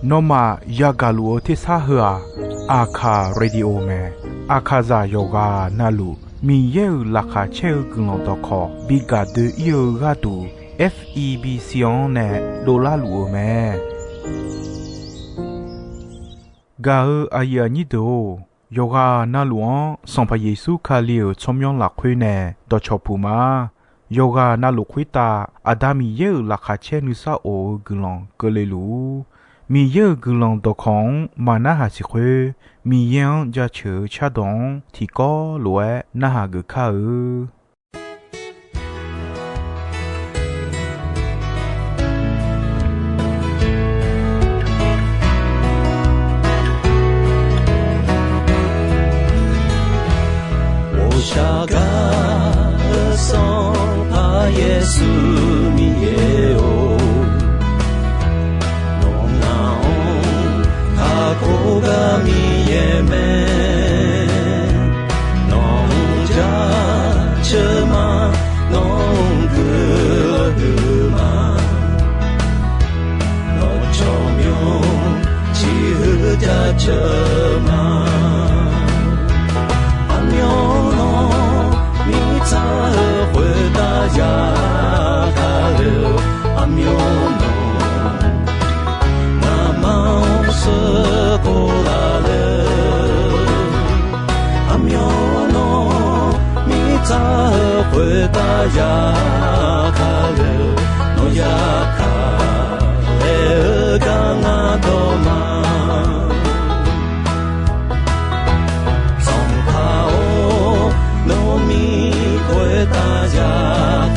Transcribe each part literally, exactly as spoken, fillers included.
Nawmaf yagaq luf-eu tersar heu-aq, Aqkaq Radio mae. Aqkaqzaq yawqghaq navluf Miqyaer-euq laqkhaq caer-eu guiqlanq dawqkawq bi gaq doe-ir-eu gharduq, F E B C-anr nae dovlar luf-eu mae. Gaq-eu aqyuif aqnyir deuq-or, yawqghaq navluf-anr Sanqpaq Yeqsur Kali-euq tsawrmyanr lafkhoer nae dawqcawq puq ma. Yawqghaq navluf khoertav Aqda Miqyaer-euq laqkhaq caer nuisar of-eu guiqlanq keuvle luf-ur. Miqyaer-euq guiqlanq dawqkawq-anr maqnarhaq siq khoer, Miqyaer-anr jaceuq-eu cardawq-anr tiqkawv lof-aer narhaq geuf kar-eu. 我想 Sanqpaq Yeqsur Miqyaer-or, nawq ngaq-anr kakhof gar Miqyaer mae. Nawq-anr jaceuq ma, nawq-anr guiqlanq huiq ma. Nawq tsawrmyanr ciqhuiq jaceuq ma. Aqmyan nawr mirtsaq-eu khoertav ya kale-eu, aqmyan nawr ngamaf-anr sheuqkhof laf le. Aqmyan nawr mirtsaq-eu khoertav ya kale-eu, nawq ya kale-eu gar ngar dawq ma. Sanqpaq-or, nawr mir khoertav ya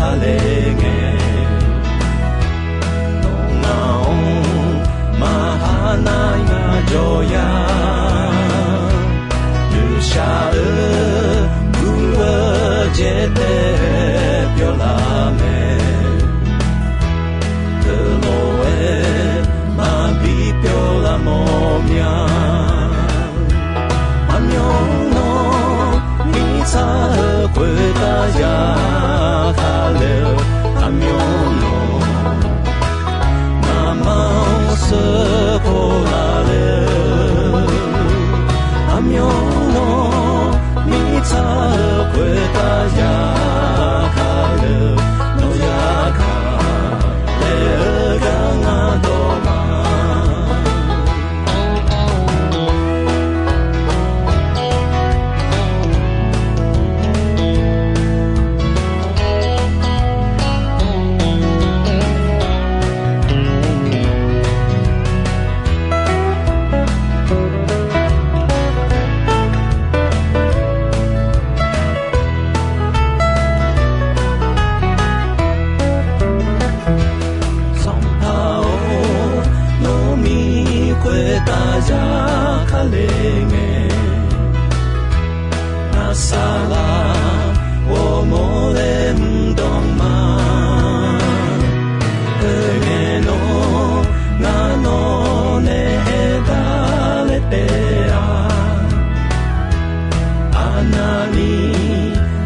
kale ngae, nawq ngaq-anr maqha nar ngar jawr ya. Noeqshaq-eu gur-eu jaetae-aer pyawr lar mae. Teulof-aer maqbi pyawr lar mawr mya. Aqmyan nawr mirtsaq-eu khoertav ya kale-eu, aqmyan nawr ngamaf-anr sheuqkhof laf le. Aqmyan nawr mirtsaq-eu khoertav ya kale-eu, nawq ya kale-eu gar ngar dawq ma. Sanqpaq-or, nawr mir khoertav ya kale ngae, ngar saqlaq ghawrmawr laer mr dawq ma. Oe ngae nawr ngar nawr nae aerdaq laer taef-a. Aqnavni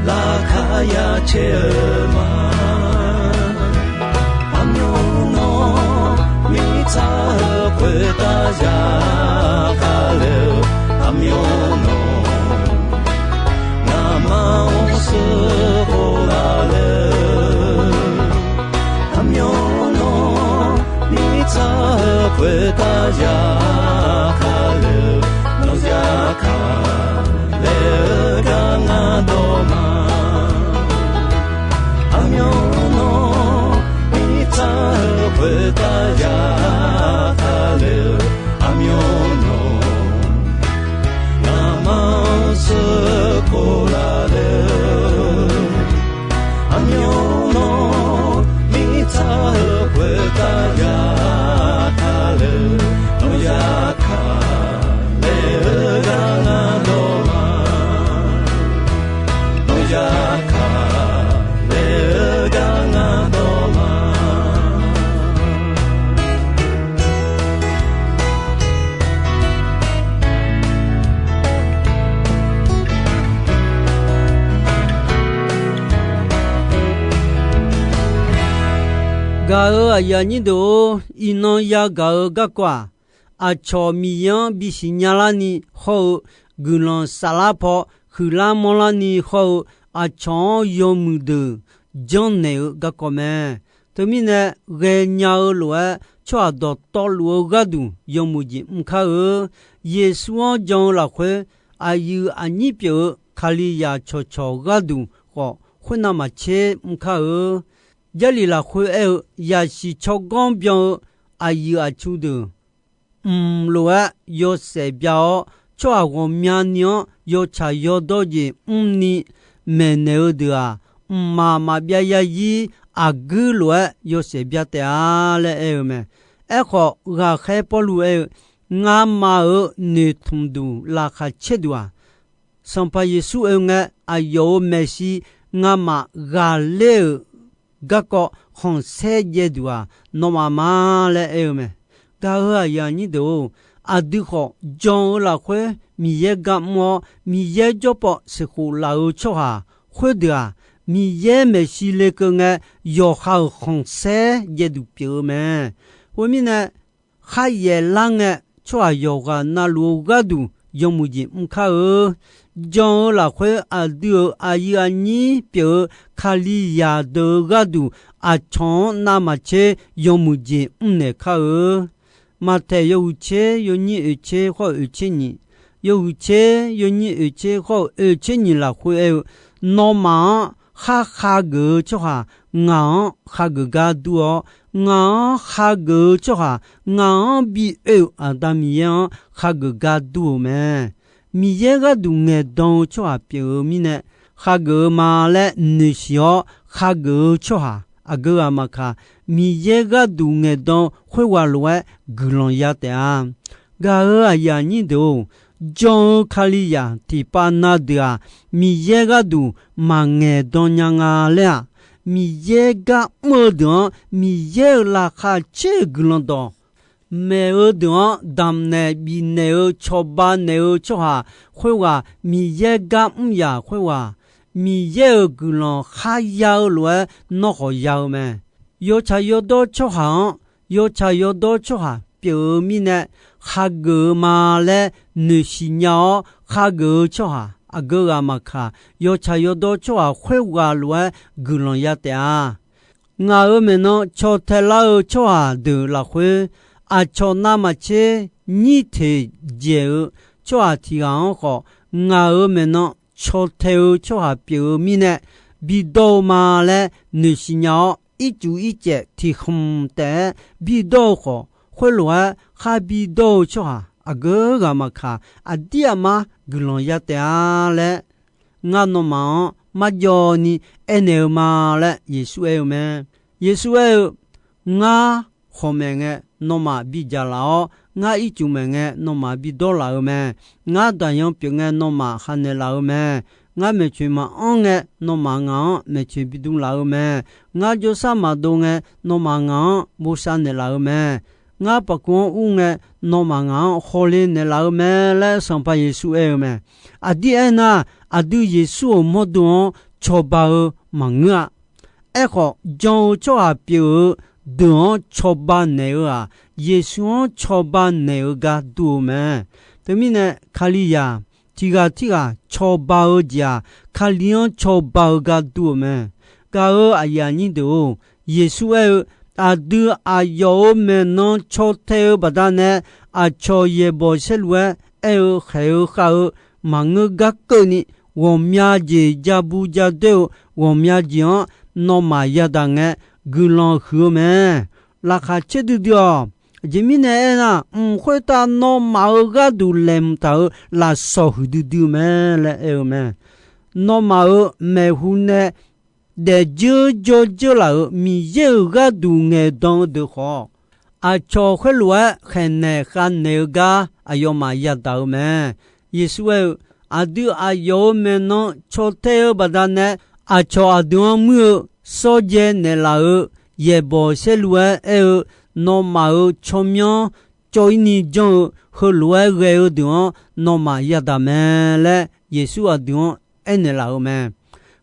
laqkhaq ya caer-eu ma. Aqmyan nawr mirtsaq-eu khoertav ya kale-eu, aqmyan nawr ngamaf-anr sheuqkhof laf le. Aqmyan nawr mirtsaq-eu khoertav ya kale-eu, nawq ya kale-eu gar ngar dawq ma. Aqmyan nawr mirtsaq-eu khoertav ya kale-eu, aqmyan nawr ngamaf-anr sheuqkhof laf le. Aqmyan nawr mirtsaq-eu khoertav ya kale-eu, nawq ya kale-eu gar ngar dawq Gaq-euq aqyuif aqnyir deuq-or, iqnan yagaq-eu garkawv-aq, aqcawq Miqyaer-anr bisiq nyalar ni hawr-eu, guiqlanq saflar paw huiqlar manrlar ni hawr-eu, aqcawq-anr yawmuiq deuq janrnaeq-eu garkawv mae. Teumirnae, ghaenya-eu lof-aer tsawrhaq dawqtawvluf-eu gharduq yawmuiq jeq mr kar-eu. Yeqsur-anr jan-eu lafkhoer, aqyuif aqnyir pyeuf-eu Kalizaq cawqcawq gharduq khawf, khoernav maqtser mr kar-eu. Jarlif lafkhoer aer-eu, yaqsiq tsawrganr byan-eu aqyuif aqtsu deuq, mq lof-aer yawshaef bya-awr, tsawrhaq ghawqmyani-anr yawtsaq yawdawr jeq mrni maeqnaeq-eu deuq-aq, mqmaq maqbyav yarzir aqguir lof-aer yawshaef bya taef-a laer aer-eu mae. Aerkhawf, ghaqkhaer Pawrluv aer-eu, ngamaf-euq noeqtmq duq laqkhaq caer duq-aq, Sanqpaq Yeqsur oe ngae, aqyawf-euq maeqshi ngamaf ghaqler-euq garkawv khanqsaer jaev duq-aq, nawmaf ma laer aer-eu mae. Gaq-euq aqyuif aqnyir deuq-or, aqdui khawf jan-eu lafkhoer Miqyaer gar mr-awr, Miqyaer jawrpawv sheuqkhof laf-eu tsawrhaq khoerdeuq-aq, Miqyaer maeqshi lekeuv ngae, yawqha-euq khanqsaer jaev duq pyeuf-eu mae. Khoermirnae, kharyaef lar ngae, tsawrhaq yawqghaq navluf-eu gharduq yawmuiq jeq mr kar-eu. Jan-eu lafkhoer aqdui-euq aqyuif aqnyir pyeuf-eu Kalizaq deuq-eu gharduq, aqcawq-anr navmaqtser yawmuiq jeq mrnaeq kar-eu. Maqtaeq yawhuiq tser yawnyir oeq tser khawr-eu oeq tser nyiq, yawhuiq tser yawnyir oeq tser khawr-eu oeq tser nyiq lafkhoer aer-eu, nawmaf-anr khar khageuf-eu tsawrhaq ngaq-anr khageuf gar dur-awr, ngaq-anr khageuf-eu tsawrhaq ngaq-anr bi oe-euq Aqda Miqyaer-anr khageuf gar dur-eu mae. Miqyaer gharduq ngaeqdan-eu tsawrhaq pyeuf-eu mirnae, khageuf-eu ma laer noeqsiq-awr khageuf-eu tsawrhaq aqgeu ghaq maqkaq, Miqyaer gharduq ngaeqdan khoerghaq lof-aer guiqlanq ya taef-a. Gaq-euq aqyuif aqnyir deuq-or, jan-eu Kalizaq tiqpav na deuq-aq, Miqyaer gharduq maqngaeq dan nya nga laer-aq, Miqyaer gar mr-eu deuq-anr Miqyaer-euq laqkhaq caer-eu guiqlanq dawq, maeq-eu deuq-anr damqnaeq bifnaeq-eu cawba naeq-eu tsawrhaq khoerghaq, Miqyaer gar mr yaq khoerghaq, Miqyaer-euq guiqlanq kharya-eu lof-aer nawr khawf ya-eu mae. Yawtsaq yawdawr tsawrhaq-anr, yawtsaq yawdawr tsawrhaq pyeuf-eu mirnae, khageuf-eu ma laer noeqsiq nya-awr khageuf-eu tsawrhaq aqgeu ghaq maqkaq, yawtsaq yawdawr tsawrhaq khoerghaq lof-aer guiqlanq ya taef-a. Ngaq-euq maeqnan caw tae lar-eu tsawrhaq deuq lafkhoer, aqcawq navmaqtser nyir teq dzaeq-eu tsawrhaq tiq ghaq-anr khawf, ngaq-euq maeqnan caw tae-eu tsawrhaq pyeuf-eu mirnae, bidawr-eu ma laer noeqsiq nya-awr, ircuf ircaev tiq khmq taef-aer bidawr-eu khawf, khoerlof-aer khar bidawr-eu tsawrhaq aqgeu ghaq maqkaq, aqdir aqmar guiqlanq ya taef-a laer, ngar nawmaf-anr marjawv ni aernaeq-eu ma laer Yeqsur aer-eu mae. Yeqsur aer-eu, Ngar khawq maeq ngae, nawmaf bidzaq laf-awr, ngar ircuf maeq ngae, nawmaf bidawr laf-eu mae. Ngar daqyan pyeuf ngae, nawmaf hanaeq laf-eu mae. Ngar maeqtsoeq maqanr ngae, nawmaf ngaq-anr maeqtsoeq bidm laf-eu mae. Ngar jawrsar maqdov ngae, nawmaf ngaq-anr bosav naeqlaf-eu mae. Ngar paqkuv-anr ur ngae, nawmaf ngaq-anr hawle naeqlaf-eu mae laer Sanqpaq Yeqsur aer-eu mae. Aqdir aernar, aqdui Yeqsur-euq mawrdo-anr cawba-eu maqngeur-a. Aerkhawf, jan-eu tsawrhaq pyeuf-eu deuq-anr cawba naeq-eu-aq, Yeqsur-anr cawba naeq-eu gar dur-eu mae. Teumirnae, Kalizaq tiq ghaq tirghaq cawba-eu jeq-aq, Kali-anr cawba-eu gar dur-eu mae. Gaq-euq aqyuif aqnyir deuq-or, Yeqsur aer-eu, aqdui aqyawf-euq maeqnan caw tae-eu baqdanae, aqcawq yaeqbawq saerlu-aer aer-eu khaeq-eu khav-eu maqngeur gar keuvni, ghawqmya jeq ja bu ja doer-eu ghawqmya jeq-anr nawmaf yadaq ngae, guiqlanq huiq-eu mae. Laqkhaq caer duidui-awq. Aqjeq mirnae aernar, mq khoertav nawmaf-euq gharduq laeqhmq taq-euq lafsawq huiqdui dui-eu mae laer aer-eu mae. Nawmaf-euq maeqhu nae daefdzeur jawrdzeur laf-euq Miqyaer-euq gharduq ngaeqdan-eu deuq khawf, aqcawq khoerlof-aer khaeqnaeq khavnaeq-eu gar aqyawfmaf yadaq-eu mae. Yeqsur aer-eu, aqdui aqyawf-euq maeqnan caw tae-eu baqdanae, aqcawq aqdui-anr muir-eu, sawr dzae naeqlaf-eu, yaeqbawq saerlu-aer aer-eu, nawmaf-euq tsawrmyanr cawv-ir ni janr-eu, heulof-aer ghae-eu deuq-anr nawmaf yadaq mae laer, Yeqsur aqdui-anr aernaeq laf-eu mae.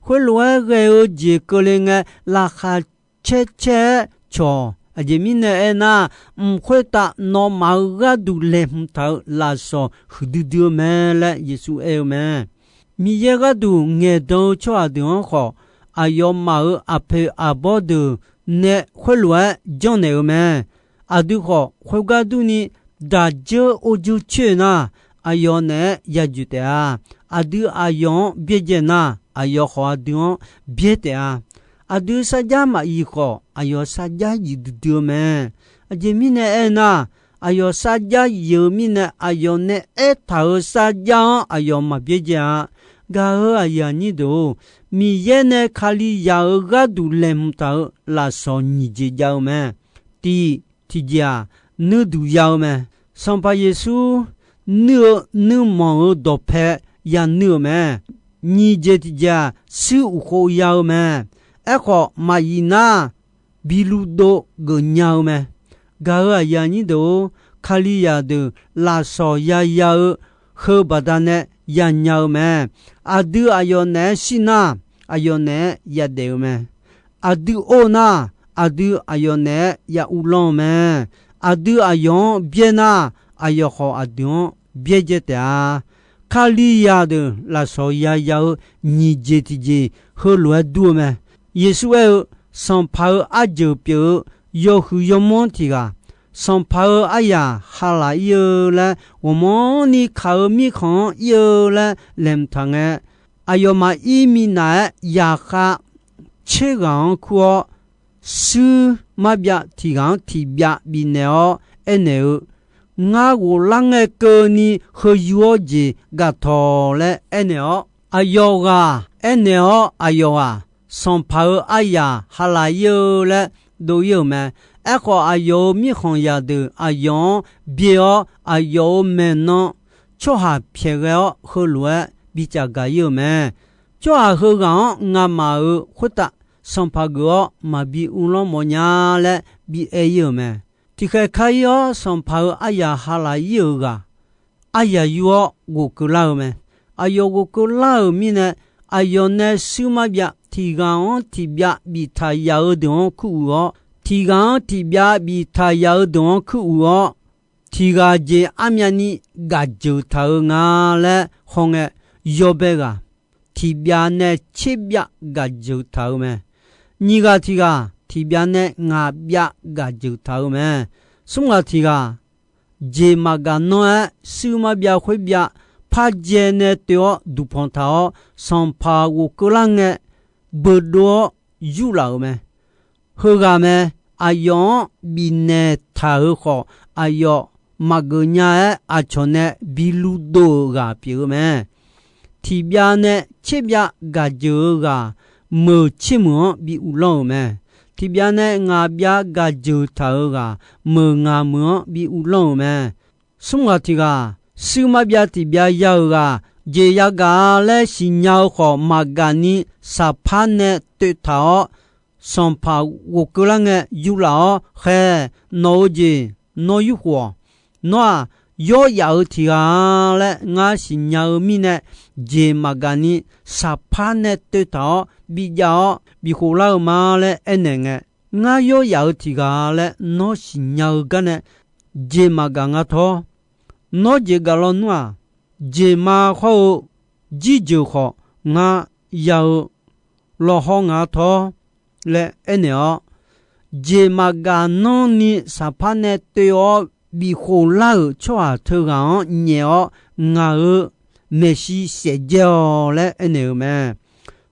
Khoerlof-aer ghae-eu jeq keuvle ngae, laqkhaq caer caer-aer cawq. Aqjeq mirnae aernar, mq khoertav nawmaf-euq gharduq laeqhmq taq-euq lafsawq huiqdui dui-eu mae laer Yeqsur aer-eu mae. Miqyaer gharduq ngaeqdan-eu tsawrhaq deuq-anr khawf, aqyawfmaf-euq aqpoeq aqbawr deuq nae khoerlof-aer janrnaeq-eu mae. Aqdui khawf, khoergar durni, daqdzeur ordzeur coer nar, aqyawf naeq-aer yadzoeq taef-a. Aqdui aqyawf-anr byaerdzae nar, aqyawf khawf aqdui-anr byaer taef-a. Aqdui sarjax maqyif khawf, aqyawf sarjax yif duidui-eu mae. Aqjeq mirnae aernar, aqyawf sarjax yif-eu mirnae, aqyawf nae aertaq-euq sarjax-anr aqyawf maqbyaerdzae-a. Gaq-euq aqyuif aqnyir deuq-or, Miqyaer nae Kalizaq-euq gharduq laeqhmq taq-euq lafsawq nyiq jeq jav-eu mae. Tiq, tiqjeq-aq, nuiduq ya-eu mae. Sanqpaq Yeqsur nuir-eu nuirmanq-euq dawqpae yanuiv-euq mae. Nyiq jeq tiqjeq-aq, suir uqkhov ya-eu mae. Aerkhawf, maqyif nar, bi luvdov geufnya-eu mae. Gaq-euq aqyuif aqnyir deuq-or, Kalizaq deuq lafsawq yaya-eu heu baqdanae yanya-eu mae. Aqdui aqyawf naeq-aer shir nar, aqyawf naeq-aer yadaef-eu mae. Aqdui or nar, aqdui aqyawf naeq-aer ya uvlanr-eu mae. Aqdui aqyawf-anr byaer nar, aqyawf khawf aqdui-anr byaerdzae taef-a. Kalizaq deuq lafsawq yaya-eu nyiq jeq tiqjeq heulof-aer dur-eu mae. Yeqsur aer-eu, Sanqpaq-euq arjeuq pyeuf-eu yawhuiq yawmanr tiq ghaq, Sanqpaq-euq aryaq halaq ir-eu laer ghawqmanrni kaq-eu mirkhanq-anr ir-eu laer laeqhmq taq ngae, aqyawfmaf ir minav-aer yaqkhav tser ghaq-anr kur-awr, suir marbyav tiq ghaq-anr tiqbyav bifnaeq-awr aernaeq-eu, Ngar ghoflar ngae keuvni heu yur-awr jeq gaq tawq laer aernaeq-awr, aqyawf ghaq aernaeq-awr, aqyawf ghaq Sanqpaq-euq aryaq halaq ir-eu laer dov ir-euq mae. Aerkhawf, aqyawf-euq mirkhanqzaq deuq aqyawf-anr bye-awr, aqyawf-euq maeqnan tsawrhaq pyaeq ghae-awr heulof-aer bicaf gaq ir-euq mae. Tsawrhaq heughaq-anr ngamaf-euq khoertav sanqpaq geuf-awr maqbi uvlanr mawfnya laer bi aer ir-euq mae. Tiqkhaeq kar ir-awr, sanqpaq-euq aryaq halaq ir-euq ghaq aryaq yur-awr ghofkeuv lar-eu mae. Aqyawf ghofkeuv lar-euq mirnae, aqyawf nae suir marbyav tiq ghaq-anr tiqbyav biftaq yaf-eu deuq-anr kur uiq-awr, tiq ghaq-anr tiqbyav biftaq yaf-eu deuq-anr kur uiq-awr, tiq ghaq jeq armyavni gaq jeuq taq-eu nga laer hawngae, yawbae ghaq tiqbyav nae tserbyav gaq jeuq taq-eu mae. Nyiq ghaq tiq ghaq tiqbyav nae ngaq byav gaq jeuq taq-eu mae. Smr ghaq tiq ghaq jeq maqgaq nanr-aer suir marbyav khoerbyav pardzae nae toeq-awr duqpanq taq-awr, sanqpaq ghofkeuv lar ngae, beudov-awr yurlaf-euq mae. Heughaq mae. Aqyawf-anr bifnaeq taq-euq khawf, aqyawf maqgeuf nya-aer aqcawq nae bi luvdov-euq ghaq pyeuf-eu mae. Tiqbyav nae tserbyav gaq jeuq-eu ghaq, meuq tsermeuq-anr bi uvlanr-euq mae. Tiqbyav nae ngaq byav gaq jeuq taq-euq ghaq, meuq ngaq meuq-anr bi uvlanr-euq mae. Smr ghaq tiq ghaq, suir marbyav tiqbyav ya-euq ghaq, jeq yagaq-a laer siqnya-eu khawf maqgaq ni, saqpar nae toeqtaq-awr, sanqpaq ghofkeuv lar ngae yurlaf-awr, Khaeq, nawq-euq jeq nawr yurkhof-awq. Nawr-aq, yawr yaf-euq tiq ghaq-a laer ngar siqnya-eu mirnae, jeq maqgaq ni saqpar nae toeqtaq-awr bijav-awr bikhof lar-eu ma laer aernaeq ngae, ngar yawr yaf-euq tiq ghaq-a laer nawr siqnya-eu garnae, jeq maqgaq nga tawr. Nawr jeq gaq lawnmr-aq, jeq ma hawr-eu jirjeuq khawf ngar ya-eu lawqhaw nga tawr laer aernaeq-awr, jeq maqgaq nanrni saqpar nae toev-awr bifkhof lar-euq tsawrhaq teughaq-anr nyaef-awr, ngaq-euq maeqshi saef dzae-awq laer aernaeq-eu mae.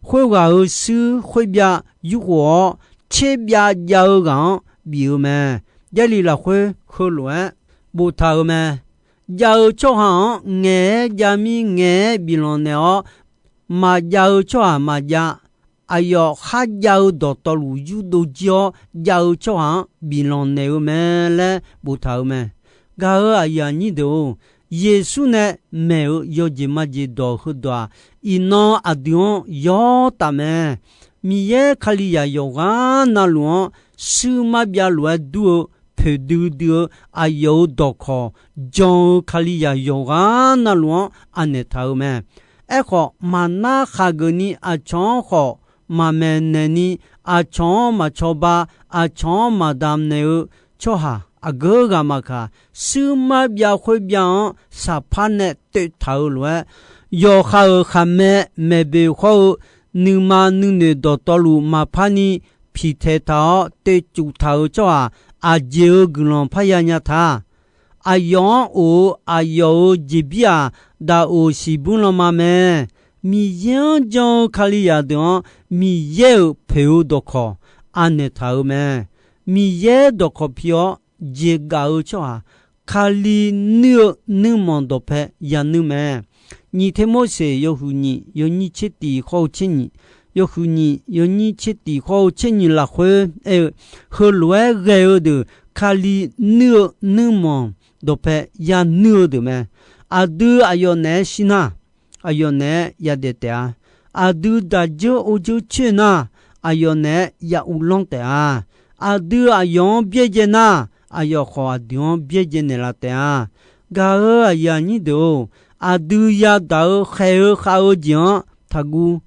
Khoerghaq-euq suir khoerbyav yurkhof-awr, tserbyav jav-eu ghaq-anr bif-eu mae. Jarlif lafkhoer heulof-aer boftaq-euq mae. Jav-eu tsawrhaq-anr ngaeq-aer jav mir ngaeq-aer biflanq naeq-awr, maqjav-eu tsawrhaq maqjav, aqyawf kharjav-eu dawqtawvluf yurdov jir-awr jav-eu tsawrhaq-anr biflanq naeq-eu mae laer boftaq-euq mae. Gaq-euq aqyuif aqnyir deuq-or, Yeqsur nae maeq-euq yawjeq majeq dawq heudawq-aq, iqnan aqdui-anr yawr taf mae. Miqyaer Kalizaq yawqghaq navluf-anr suir marbyav lof-aer dur-eu poeqdui dui-eu aqyawf-euq dawqkawq jan-eu Kalizaq yawqghaq navluf-anr anaeq taq-eu mae. Aerkhawf, maqnar khaqgeuf ni aqcawq-anr khawf maqmaeq naeqni, aqcawq-anr maqcawba, aqcawq-anr maqdamq naeq-eu tsawrhaq aqgeu ghaq maqkaq, shuirmar byav khoer byav-anr saqpar nae toev taq-euq lof-aer, yawqha-euq khaqmae maeqboeq hawr-eu nuima nuinoeq dawqtawvluf maqpar ni piqtaeq taq-awr toev cuf taq-euq tsawrhaq aqjeq-euq guiqlanq parya nya ta. Aqyawf-anr of-eu aqyawf-euq jeqbir-aq, daqoq siqbur lanma mae. Miqyaer-anr jan-eu Kalizaq deuq-anr Miqyaer-euq poeq-eu dawqkawq anaeq taq-euq mae. Miqyaer dawqkawq pi-awr jeqgaf-eu tsawrhaq, Kali nuir-eu nuirmanq dawqpae yanuir mae. Nyiq Termorseq yawhuiq nyiq yawnyir tser tiq khawr-eu tser nyiq, yawhuiq nyiq yawnyir tser tiq khawr-eu tser nyiq lafkhoer aer-eu, heulof-aer ghae-eu deuq Kali nuir-eu nuirmanq dawqpae yanuir-eu deuq mae. Aqdui aqyawf naeq-aer shir nar, aqyawf naeq-aer yadaef taef-a. Aqdui daqdzeur ordzeur coer nar, aqyawf naeq-aer ya uvlanr taef-a. Aqdui aqyawf-anr byaerdzae nar, aqyawf khawf aqdui-anr byaerdzae naeqlaf taef-a. Gaq-euq aqyuif aqnyir deuq-or, aqdui yadaq-eu khaeq-eu khav-eu jeq-anr taqguv.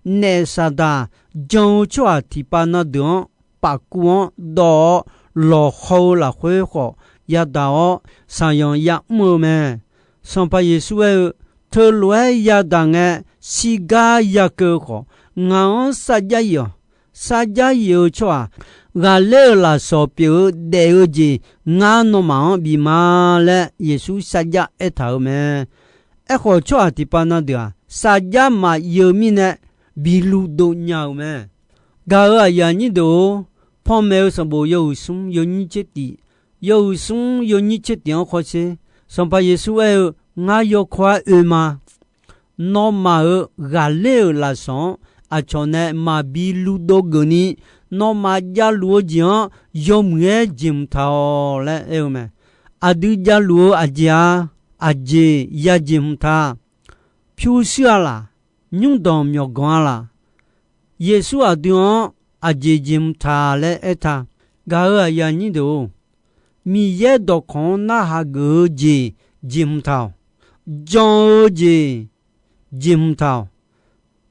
Naef Saqdaq jan-eu tsawrhaq tiqpav na deuq-anr pafkuv-anr dawv-awr, lawqhaw-eu lafkhoer khawf yadaq-awr, saqyanq yamr-eu mae. Sanqpaq Yeqsur aer-eu, teulof-aer yadaq ngae, shirgar yakeuv khawf, ngaq-anr sarjax yif-awq. Sarjax yif-eu tsawrhaq, ghaqler-euq lafsawq pyeuf-eu daef-eu jeq ngar nawmaf-anr bif ma laer Yeqsur sarjax aertaq-euq mae. Aerkhawf, tsawrhaq tiqpav na deuq-aq, sarjax maqyif-eu mirnae bi luvdov nya-euq mae. Gaq-euq aqyuif aqnyir deuq-or, panmaeq-eu sanqbof yawhuiq smr yawnyir tser tiq, yawhuiq smr yawnyir tser tiq-anr khawf sher. Sanqpaq Yeqsur aer-eu, Ngar yawkawr-aer oe ma. Nawmaf-euq ghaqler-euq lafsawq-anr aqcawq nae maqbi luvdov geufni, nawmaf javluf-eu jeq-anr yawmuiq-aer jeqhmq taq-awq laer aer-eu mae. Aqdui javluf-eu aqjeq-a, aqjeq ya jeqhmq ta. Pyurshuir-a laq, nymrdanq myawqganq-a laq, Yeqsur aqdui-anr aqjeq jeqhmq taq laer aertaq. Gaq-euq aqyuif aqnyir deuq-or, Miqyaer dawqkawq-anr narhaq geuf-eu jeq jeqhmq taq-awq. Jan-eu jeq jeqhmq taq-awq.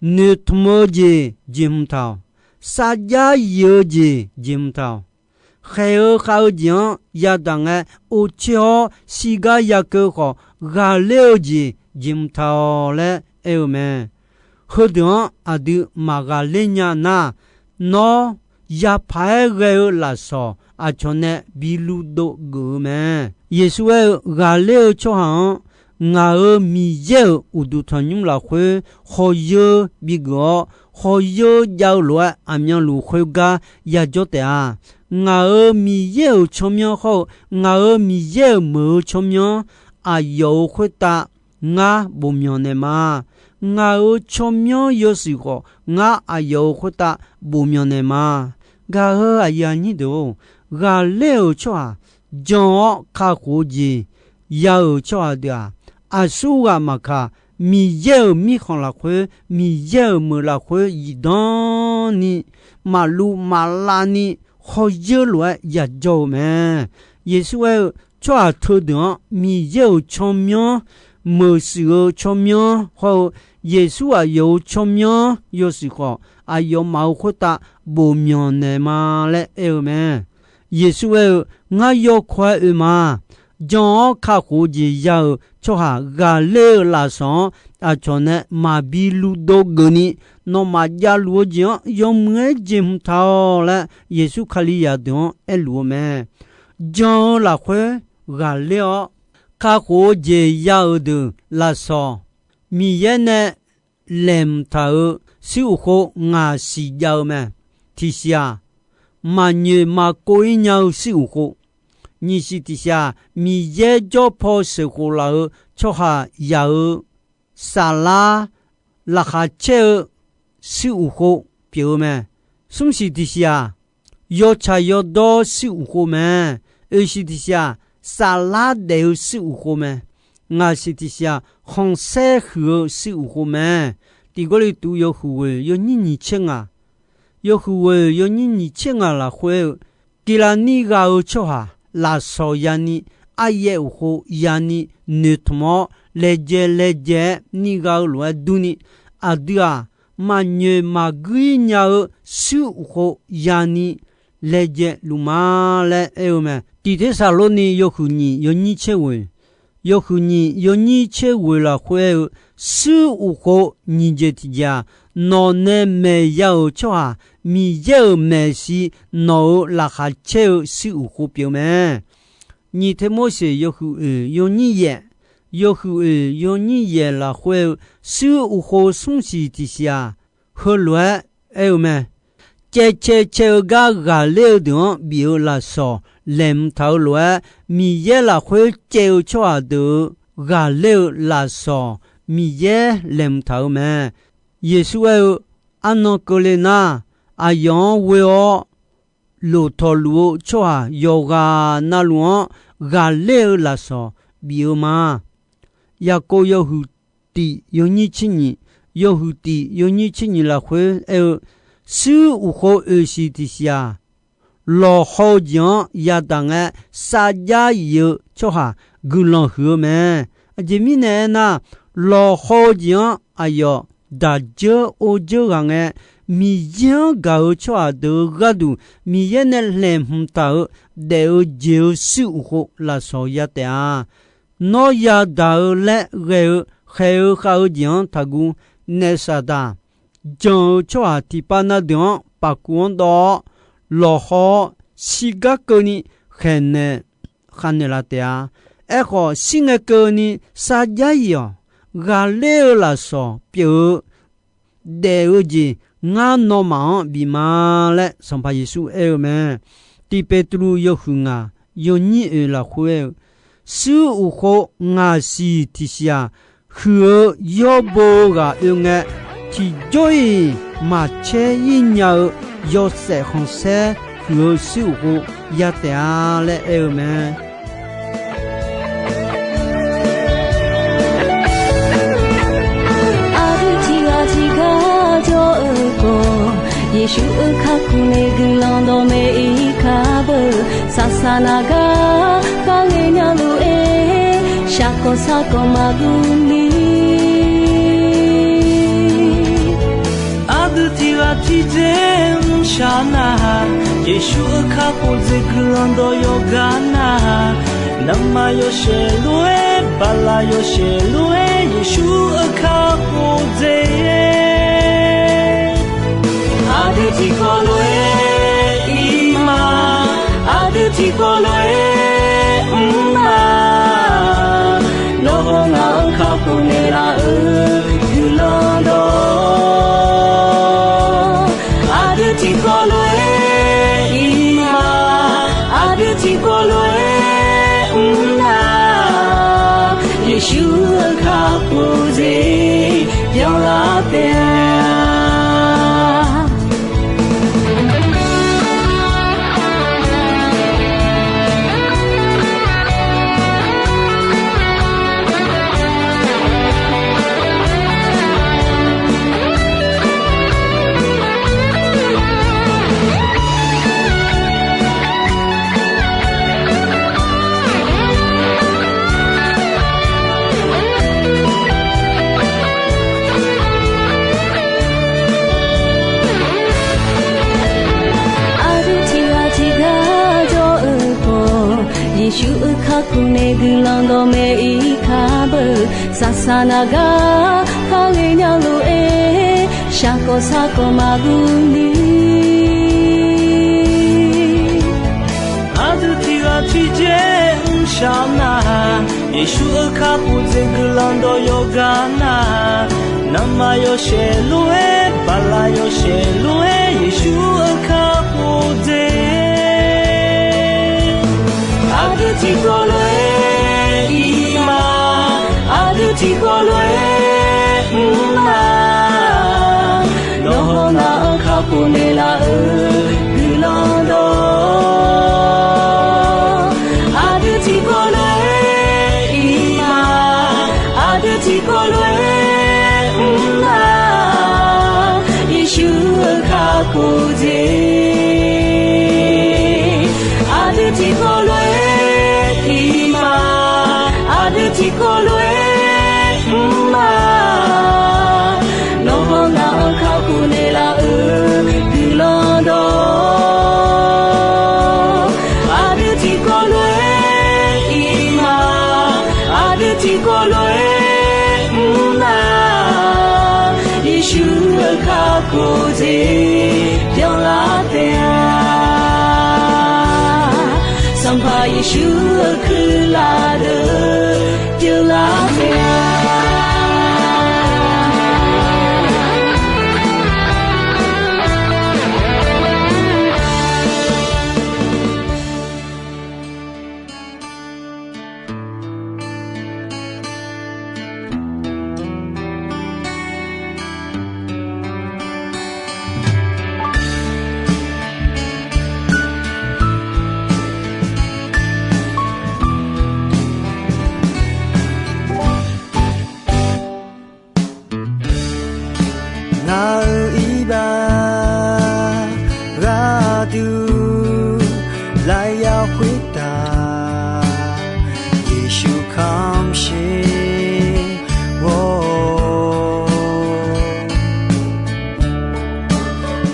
Noeqtmq-eu jeq jeqhmq taq-awq. Sarjax yif-eu jeq jeqhmq taq-awq. Khaeq-eu khav-eu jeq-anr yadaq ngae, orcoer-awr shirgar yakeuv khawf, ghaqler-eu jeq jeqhmq taq-awq laer aer-eu mae. Heudeuq-anr aqdui maqghaqler nya nar, nawr yapaq-aer ghae-eu lafsawq aqcawq nae bi luvdov geuf-eu mae. Yeqsur aer-eu, Ghaqler-eu tsawrhaq-anr ngaq-euq Miqyaer-euq uqduq tanqnymr lafkhoer khawyeur bigeuf-awr, khawyeur jav-eu lof-aer aqmyanluf khoergar yajawr taef-a. Ngaq-euq Miqyaer-euq tsawrmyanr hawr-eu, ngaq-euq Miqyaer-euq meuq-eu tsawrmyanr aqyawf-euq khoertav ngar bofmyanq naeqma. Ngaq-euq tsawrmyanr yawshuif khawf, ngar aqyawf-euq khoertav bofmyanq naeqma. Gaq-euq aqyuif aqnyir deuq-or, ghaqler-euq tsawrhaq, jan-awr kakhof-eu jeq ya-euq tsawrhaq deuq-aq, aqsurghaq maqkaq, Miqyaer-euq mirkhanq lafkhoer, Miqyaer-euq meuq lafkhoer zifdan ni, maqluv maqlav ni, khawyeur lof-aer yajawr-eu mae. Yeqsur aer-eu, tsawrhaq teudeuq-anr Miqyaer-euq tsawrmyanr, meuq shuif-eu tsawrmyanr hawr-eu, Yeqsur aqyawf-euq tsawrmyanr yawshuif khawf, aqyawfmaf-euq khoertav bofmyanq naeqma laer aer-eu mae. Yeqsur aer-eu, Ngar yawkawr-aer oe ma. Jan-awr kakhof-eu jeq ya-euq tsawrhaq ghaqler-eu lafsawq-anr aqcawq nae maqbi luvdov geufni, nawmaf javluf-eu jeq-anr yawmuiq-aer jeqhmq taq-awq laer, Yeqsur Kalizaq deuq-anr aerluf-eu mae. Jan-eu lafkhoer ghaqler-awr, kakhof-eu jeq ya-euq deuq lafsawq, Miqyaer nae laeqhmq taq-euq shuir uq khov ngaq siq jav-eu mae. Tiqsiq-aq, maqnyoeq maqkov-ir nya-eu shuir uq khov. Nyiqsiq tiqsiq-aq, Miqyaer jawr paw sheuqkhof laf-euq tsawrhaq yaq-eu saflar laqkhaq caer-eu shuir uq khov pyeuf-eu mae. Smrsiq tiqsiq-aq, yawtsaq yawdawr shuir uq khov mae. Oeqsiq tiqsiq-aq, saflar daef-eu shuir uq khov mae. Ngaqsiq tiqsiq-aq, khanqsaer huiq-eu shuir uq khov mae. Tiq Gawrliqtu yawhuiq ghoeq yawnyir nyiq tser ngaq, yawhuiq ghoeq yawnyir nyiq tser ngaq lafkhoer-eu, Tiqlaqnir gha-eu tsawrhaq lafsawq yani, aryaev uq khov yani, noeqtmq-awr laejae laejae-aer nir gha-eu lof-aer durni, aqdui-aq, maqnyoeq maqguir nya-eu shuir uqkhov yani laejae luf ma laer aer-eu mae. Tiq Tersaqlorni yawhuiq nyiq yawnyir tser ghoeq, yawhuiq nyiq yawnyir tser ghoeq lafkhoer aer-eu, shuir uqkhov nyiq jeq tiq jeq-aq, nawq nae maeq ya-euq tsawrhaq Miqyaer-euq maeqshi nawq-euq laqkhaq caer-eu shuir uqkhov pyeuf-eu mae. Nyiq Termorseq yawhuiq oeq yawnyir yaef, yawhuiq oeq yawnyir yaef lafkhoer aer-eu, shuir uqkhov smr siq tiq siq-aq, heulof-aer aer-eu mae. Caev cae cae-eu gar ghaqler-eu deuq-anr bif-eu lafsawq laeqhmq taq-eu lof-aer, Miqyaer lafkhoer caev-eu tsawrhaq deuq-euq ghaqler-eu lafsawq Miqyaer laeqhmq taq-eu mae. Yeqsur aer-eu, arnan keuvle nar, aqyawf-anr ghoe-awr, lof tawqluf-eu tsawrhaq yawqghaq navluf-anr ghaqler-eu lafsawq bif-eu ma. Yaqkov yawhuiq tiq yawnyir tser nyiq, yawhuiq tiq yawnyir tser nyiq lafkhoer aer-eu, shuir uqkhov oeq siq tiq siq-aq, lawqhaw-eu jeq-anr yadaq ngae, sarjax if-eu tsawrhaq guiqlanq huiq-eu mae. Aqjeq mirnae aernar, lawqhaw-eu jeq-anr aqyawf daq dzeur or dzeur ghaq ngae, Miqyaer-anr gaq-eu tsawrhaq deuq-euq gharduq Miqyaer nae laeqhmq taq-euq daef-eu jeq-eu shuir uqkhov lafsawq ya taef-a. Nawr yadaq-eu laer ghae-eu khaeq-eu khav-eu jeq-anr taqguv naef Saqdaq, janq-eu tsawrhaq tiqpav na deuq-anr paf kuv-anr dawv-awr, lawqhaw-awr, shirgar keuvni khaeqnaeq khavnaeq laf taef-a. Aerkhawf, shir ngae keuvni sarjax if-awq. Ghaqler-eu lafsawq pyeuf-eu daef-eu jeq ngar nawmaf-anr bif ma laer Sanqpaq Yeqsur aer-eu mae. Tiq Peqtruv yawhuiq ngaq yawnyir oeq lafkhoer aer-eu, shuir uqkhov ngaq siq tiq siq-aq, huiq-eu yawrbo-eu ghaq oe ngae, tiqjawr-iq maqcaer ir nya-eu yawshaef khanqsaer huiq-eu shuir uqkhov ya taef-a laer aer-eu mae. Aqdui tiqghaq tiqgar jawr-eu khawf, Yeqsur-euq kakhof nae guiqlanq dawqmaeq ir kar beu. Saqsaq naq gar kharle nya lof-aer, shaqkawq saqkawq maqguv ni. Aqdui tiqghaq tiqdzer mrshaq nar-aq, Yeqsur-euq kakhof dzaeq guiqlanq dawq yawqghaq nar-aq, navmaqyawshaef lof-aer, bala yawshaef lof-aer, Yeqsur-euq kakhof dzaeq-aer, aqdui tiqkawv lof-aer ir ma, aqdui tiqkawv lof-aer mr ma. Nawr haw ngaq-euq kakhof naeqlaf-euq guiqlanq dawq, aqdui tiqkawv lof-aer ir ma, aqdui tiqkawv lof-aer mr na. Yeqsur-euq kakhof dzaeq byanlar taef-a. Aqdui tiqghaq tiqgar jawr-eu khawf, Yeqsur-euq kakhof nae guiqlanq dawqmaeq ir kar beu. Saqsaq naq gar kharle nya lof-aer, shaqkawq saqkawq maqguv ni. Aqdui tiqghaq tiqdzer mrshaq nar-aq, Yeqsur-euq kakhof dzaeq guiqlanq dawq yawqghaq nar-aq, navmaqyawshaef lof-aer, bala yawshaef lof-aer, Yeqsur-euq kakhof dzaeq, aqdui tiqkawv lof-aer ir ma, aqdui tiqkawv lof-aer mr ma. Nawr haw ngaq-euq kakhof naeqlaf-euq guiqlanq dawq, aqdui tiqkawv lof-aer ir ma, aqdui tiqkawv lof-aer mr ma. Yeqsur-euq kakhof dzaeq, aqdui tiqkawv lof-aer ir ma, aqdui tiqkawv lof-aer mr ma. Nawr haw ngaq-euq Ur jeq byanlar taef-a. Sanqpaq Yeqsur-euq kuirlaf deuq pyeuflar taef-a. Ngaq-euq iqbax gharduq lafyaq khoertav Yeqsur kamq sher-awr,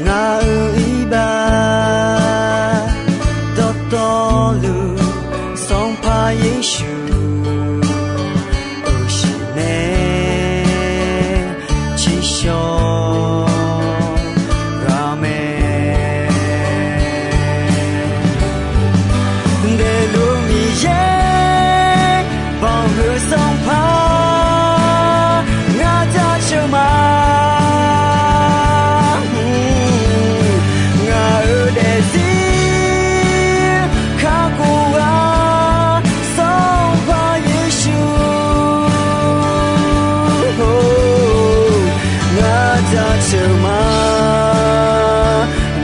ngaq-euq iqbax dawqtawvluf Sanqpaq Yeqsur uqshiq nae tsiqshawq ghaq mae. Daefluf Miqyaer, banqhuiq Sanqpaq, ngar jaceuq ma. Ngaq-euq daefzir kakhof-a, Sanqpaq Yeqsur-or, ngar jaceuq ma.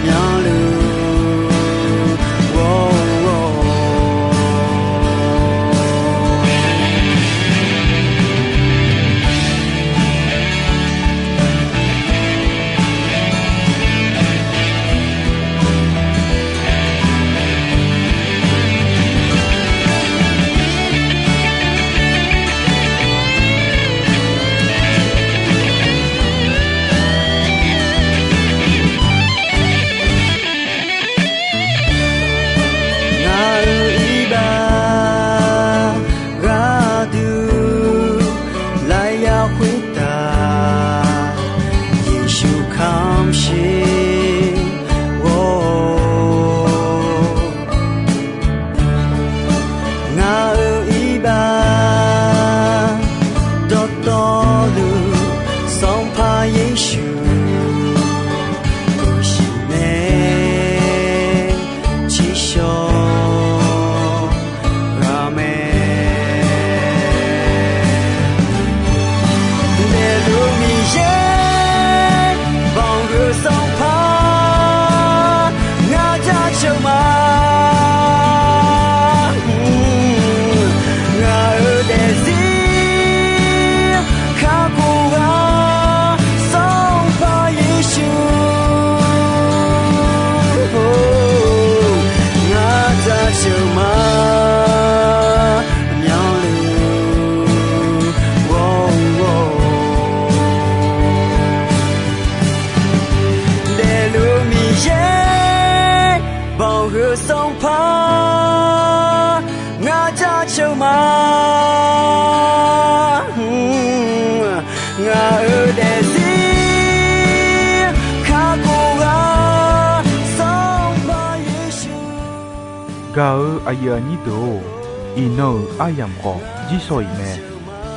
Myanluf ghawr-awr, ngaq-euq iqbax gharduq lafyaq khoertav Yeqsur kamq sher-awr, ngaq-euq iqbax dawqtawvluf Sanqpaq Yeqsur uqshiq nae tsiqshawq ghaq mae. Daefluf Miqyaer, banqhuiq Sanqpaq, ngar jaceuq ma. Ngaq-euq daefzir kakhof-a, Sanqpaq Yeqsur-or, ngar jaceuq ma. Myanluf ghawr-awr, daefluf Miqyaer, banqhuiq Sanqpaq, ngar jaceuq ma. Ngaq-euq daefzir kakhof-a, Sanqpaq Yeqsur. Gaq-euq aqyuif aqnyir deuq-or, iqnan-euq aryamq khawf jirsawq iq mae.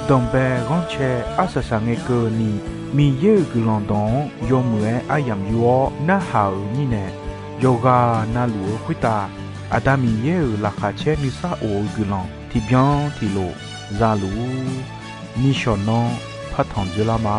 Danqbae ghanrcae arsaq saq ngae keuvni, Miqyaer-euq guiqlanq dawq-anr yawmuiq-aer aryamq yor-awr narhaq-euq mirnae, yawqghaq navluf-eu khoertav Aqda Miqyaer-euq laqkhaq caer nuisar of-eu guiqlanq tiqbyan tiqlof za luf-ur. Nishawq nanr partanq dzoerlar ma.